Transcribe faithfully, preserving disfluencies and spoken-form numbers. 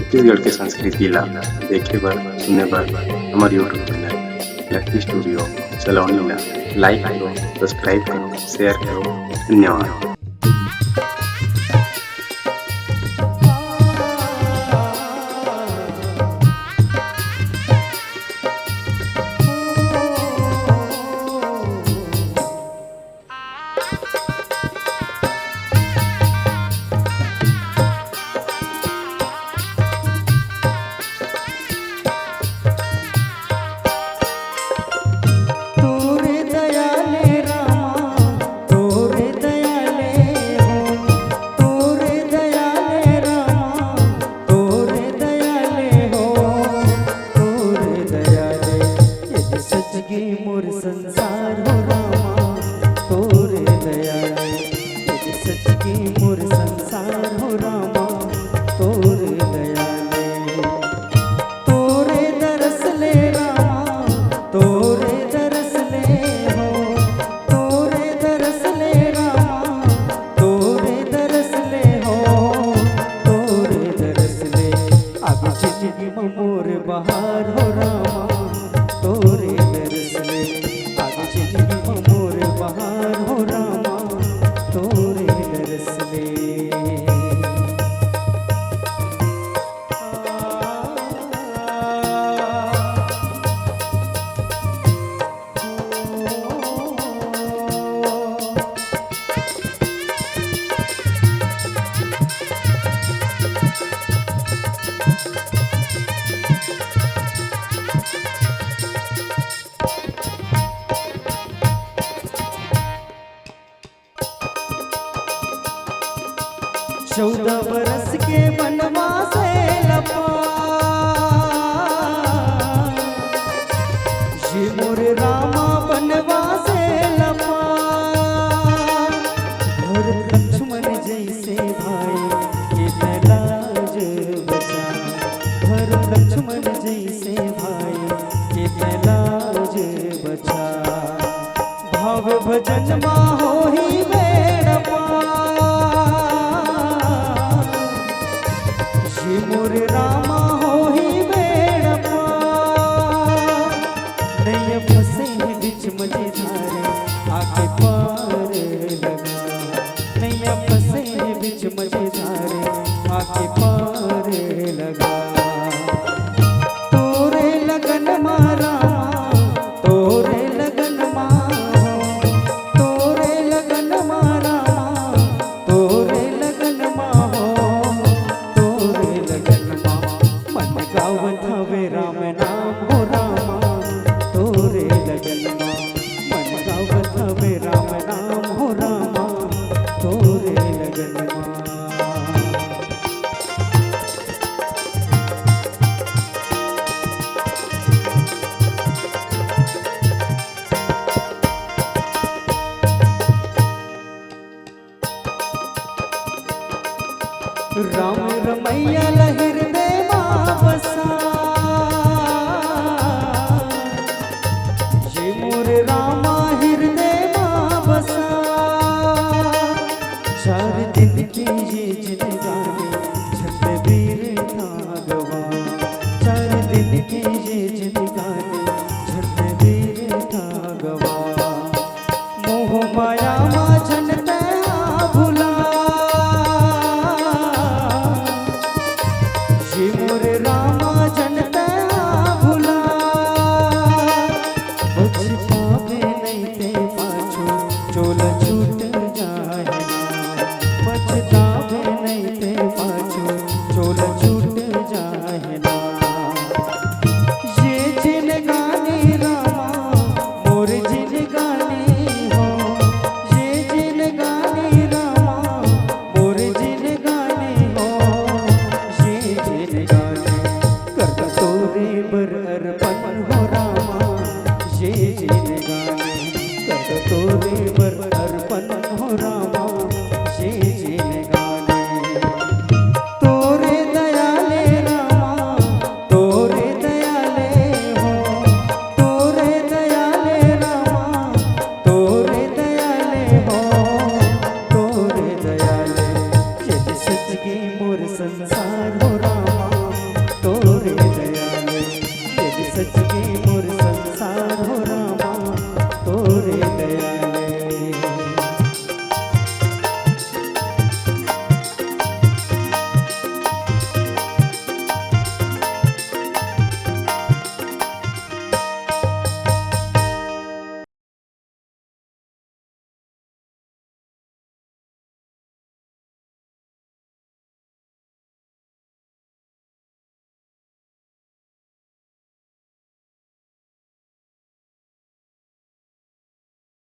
छत्तीसगढ़ के संस्कृति ला देखे बर, सुने बर हमर YouTube चैनल लक्की स्टूडियो सलोनी ला like करो, subscribe करो, share करो। धन्यवाद। तोरे दया ले रामा, तोरे दया ले हो, तोरे दया ले रामा, तोरे दया ले हो, तोरे दया ले। ये सच के मोर संसार हो रामा, तोरे दया ले। ये सच के मोर संसार हो रामा, तोरे दया ले। तोरे दरस ले रामा, तोरे दरस ले हो, तोरे दरस ले रामा, तोरे दरस ले हो, तोरे दरस ले। आगे जिंदगी म मोर बहार हो रामा, तोरे दरस ले। आगे जिंदगी म मोर बहार हो रामा, तोरे दरस ले। चौदह बरस के बनवास लपा, ये मोर रामा बनवास लपा। भरत लक्ष्मण जैसे भाई के तैं लाज बचा, भरत लक्ष्मण जैसे भाई के तैं लाज बचा। भाव भजन मा होही बेड़ा पार, ये मोर रामा होही बेड़ा पार। नैया फंसे हे बीच मझधारे, आके पार लगा। नैया फंसे हे बीच मझधारे, आके पार लगा। तोरे लगन मा रामा, तोरे लगन मा हो, तोरे लगन मा रामा, तोरे लगन मा हो, तोरे लगन मा। मन गावत हवे राम नाम हो रामा, तोरे लगन मा। मन गावत हवे राम नाम हो रामा, तोरे लगन मा। राम रमैया ल हिरदे मा बसा, ये मोर रामा हिरदे मा बसा। चार दिन के ये जिनगानी झट बीर ना गवा, चार दिन के ये जिनगानी झट बीर ना गवा। मोह माया मा झन तैं भुला, ये मोर रामा झन तैं भुला। पछताबे नइ तैं पाछू चोला छूट जाए ना, पछताबे नइ तैं पाछू चोला छूट जाए ना। ये जिनगानी रामा मोर जिनगानी हो, ये जिनगानी रामा मोर जिनगानी हो, ये जिनगानी कर तोरे बर अर्पण हो रामा, ये जिनगानी कर तोरे बर अर्पण हो रामा, ये जिनगानी। तोरे दया ले रामा, तोरे दया ले हो, तोरे दया ले रामा, तोरे दया ले हो, तोरे दया ले। ये सच के मोर संसार हो रामा, सके मोर संसार हो